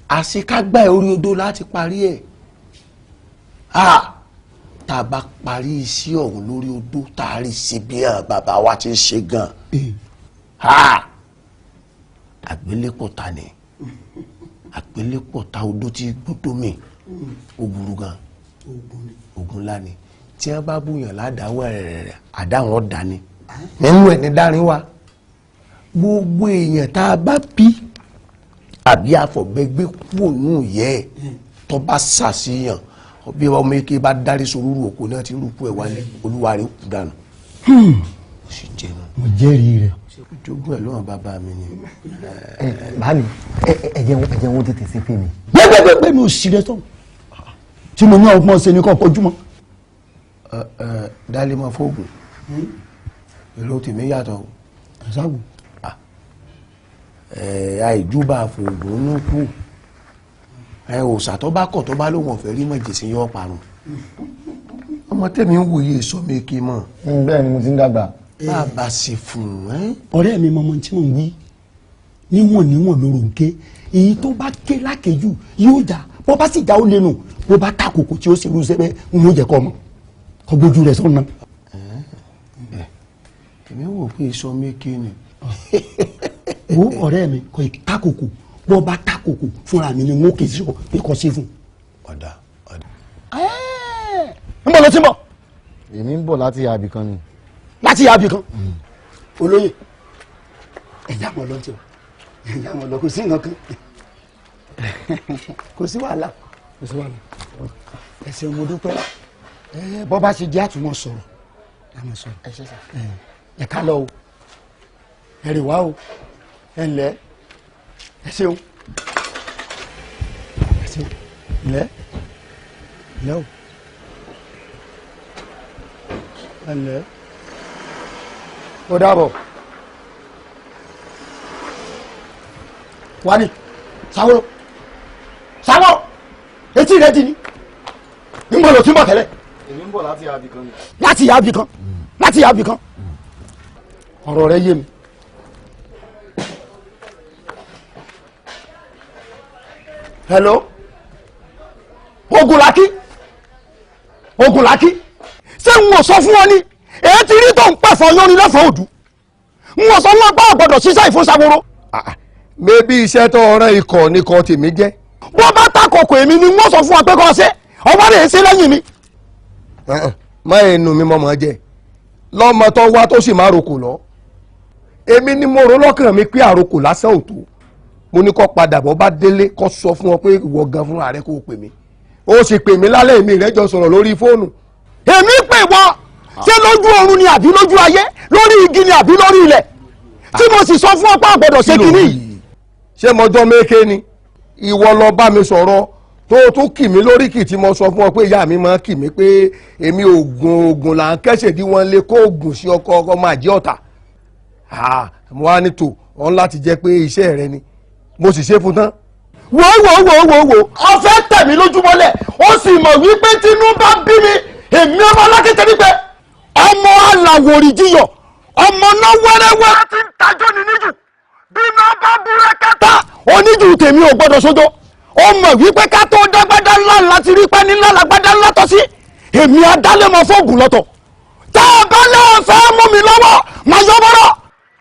Àṣekágbá ẹ̀ orí odó láti parí ẹ̀. Tá a bá parí iṣẹ́ ọ̀hún lórí odó, tá a rí ṣe bí àwọn bàbá wa ti ń ṣe gan, àgbélépọ̀ ta ni àgbélépọ̀ ta odó tí gbódó mi, ó burú gan, ogun ńlá ni. Tí wọ́n bá búyàn ládàá wẹ̀rẹ̀rẹ̀, àdáhùn ọ̀dà ni nínú ẹ̀ ní dárin wa. Gbogbo èèyàn tá a bá bí àbí àfọ̀gbẹ́gbẹ́ kúrò nù yẹ ẹ̀ tó bá ṣàṣìyàn, bí ọmọ eke bá dárí sorúurú òkú náà ti rúkú ẹ̀ wálé, olúwa rẹ̀ kú dànù. Ó sì jẹun. Mo jẹ́rìí rẹ̀. Jogún ẹ̀ lọ́wọ́ bàbá mi ni. Ẹ báàmì, ẹ jẹ́ wọn tètè sí fèmí. Gbẹgbẹgbẹ mi ò sí rẹ tán tí mo ní ọgbọ́n ṣe ní kọ́ ojúmọ́. Ẹ ẹ dálé mọ fóògùn, èrò tèmi yàtọ̀ o. Ẹ sáwò. Ẹ àìjúbà fòògùn nù kú ẹ òòṣà tó bá kọ̀, tó bá lóun ọ̀fẹ́ rí mọ̀ jèsè yọ parun. Ọmọ tẹ̀mí ń wòye sọ mi kí mọ̀. Bẹ́ẹ̀ ni, mo ti ń dàgbà. Bá a bá ṣe fún un ẹ. Ọ̀rẹ́ mi, mọ̀mọ́ tí mò ń wí, níwọ̀n níwọ̀n lóró ń ké. Èyí tó bá ké lákèjù yóò já, bó bá sì já ó lẹ́nu, bó bá takòkò tí ó ṣe irúṣẹ́ bẹ́ẹ̀, ń jẹ́ kọ́ ọmọ kọ́ gbójú rẹ̀ sọ́nà. Èmi wò pé sọ mi kí ni. Wo ọ̀rẹ́ mi, kò takòkò, bó bá takòkò fúnra mi ni n ó kì í sọ pé kò sí fún. Ọ̀dà ọ̀dà. Ń bọ̀ ló ti ń bọ̀. Èmi ń bọ̀ láti àbí kan ni. Láti yàbí kan. Olóyè, ẹ̀yà mọ̀ lọ́jọ́, ẹ̀yà mọ̀ lọ, kò sí nǹkan kan, kò sí wàhálà, kò sí wàhálà. Ẹ ṣeun, mo dúpẹ́. Ẹ bọ́ bá ṣe jẹ́ àtúmọ̀ sọ̀rọ̀, àmọ̀ sọ̀rọ̀. Ẹ ṣe sà. Ẹ ká lọ o, ẹ rè wá o, ẹ ǹlẹ́, ẹ ṣeun, ẹ ṣeun, ǹlẹ́, ǹlẹ́ o, ẹ ǹlẹ́, ó dàbọ̀. Wani sáwọ́ sáwọ́, etí rẹ di ni ń bọ̀ lọ tí ń bọ̀ tẹ́lẹ̀. Èmi ń bọ̀ láti àbí kan ni. Láti yàbí kan, láti yàbí kan, ọ̀rọ̀ rẹ yé mi. Hello, Ogunlaki, Ogunlaki, ṣé n ò sọ fún ọ ní èyí tí rí tó ń pẹ̀fọ́ yọrin lẹ́fọ̀ọ́ òdu? N ò sọ fún ọ pé ò gbọ́dọ̀ ṣiṣẹ́ ìfúnṣàwòrò. Mébí iṣẹ́ tó ọ̀rẹ́ ikọ̀ ní kan tèmi jẹ́. Bó bá takòkò, èmi ni wọ́n sọ fún ọ pé kọ́ ṣe ọwọ́ rẹ̀ ṣe lẹ́yìn mi. Má ẹnu mi mọ̀mọ́ jẹ lọ́mọ tó wá tó sì má roko lọ. Èmi ni mo rò lọ́kàn mi pé àrokò lásán ò tó. Mo ní kó padà bọ́, bá délé kó sọ fún ọ pé ìwọ gan fúnra rẹ kó o pè mí. Ó sì pè mí lálẹ́, èmi rẹ jọ sọ̀rọ̀ lórí fóònù. Èmi pè wọ́n, ṣé lójú oorun ni àbí lójú ayé, lórí igi ni àbí lórí ilẹ̀, tí mo sì sọ fún ọ pé àgbọ̀dọ̀ ṣe kínní yìí? Ṣé mọjọ́ méke ni ìwọ lọ bá mi sọ̀rọ̀ tó o tún kì mí lóríkì tí mo sọ fún ọ pé ìyá mi máa kì mí pé èmi oògùn oògùn là ń kẹ́sẹ̀ dí wọn lé kó oògùn sí ọkọ ọkọ máa jẹ́ ọ̀tà. Mo wá ní tò ọ̀n láti jẹ́ pé iṣẹ́ rẹ ni mo sì ṣe fún tán. Wo wo wo wo wo, ọfẹ tẹ̀mí lójúmọ́lẹ̀, ó sì mọ̀ wípé tínú bá bí mi, èmi ọmọ alákété wípé ọmọ aláwòrì jiyọ̀, ọmọ náà wẹ́rẹ́wẹ́rẹ́ ti ń tajọ́ ní níjù, bí iná bá búrẹ́kẹ́ ta oníjù tèmi ò gbọ́dọ̀ sójó. Ó mọ̀ wípé ká tó dágbádá ńlá láti rí pẹ́ ní ńlá lágbádá ńlá tọ́ sí èmi adálémọ̀ fóògùn lọ́tọ̀. Tá a bá lọ́ọ́ fẹ́ mú mi lọ́wọ́, máa yọ bọ́rọ̀.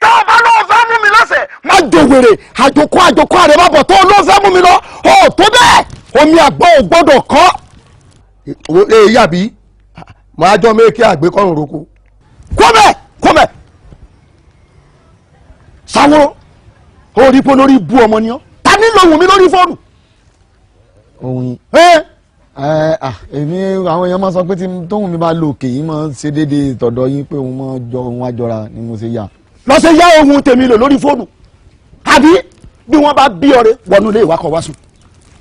Tá a bá lọ́ọ́ fẹ́ mú mi lọ́sẹ̀, máa jòwèrè àjòkó àjòkó àrèmábọ̀ tó ló fẹ́ mú mi lọ. Ó tó bẹ́ẹ̀, omi àgbọ̀ ò gbọ́dọ̀ kọ́. Èyí àbí máa jọ méke àgbékọ́rùn roko. Kọ́mẹ̀ kọ́mẹ̀ sáwọ́, orí pọ́ lórí bu ọmọ ni ọ́. Ta ni lòun mi lórí fóònù? Ohun yìí. Ẹ Ẹ à, èmi àwọn èèyàn máa sọ pé tí tóun mi bá lò òkè yìí máa ń ṣe déédéé tọ̀dọ̀ yín, pé òun máa jọ òun àjọra ni mo ṣe yà. Lọ ṣe yá ohun tèmi lò lórí fóònù, àbí bí wọ́n bá bí ọ̀rẹ́ wọnú ilé ìwà kan wá sùn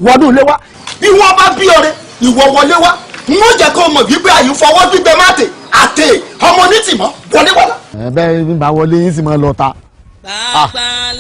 wọnú ilé wa, bí wọ́n bá bí ọ̀rẹ́ ìwọ wọlé wá, n ó jẹ́ kó mọ̀ wípé àyè fọwọ́ gbígbẹ má tè àtè ọmọ onítìmọ́ wọlé wá. Ẹ bẹ́ẹ̀ bí n bá wọlé yín sì máa lọ ta. Bàbá.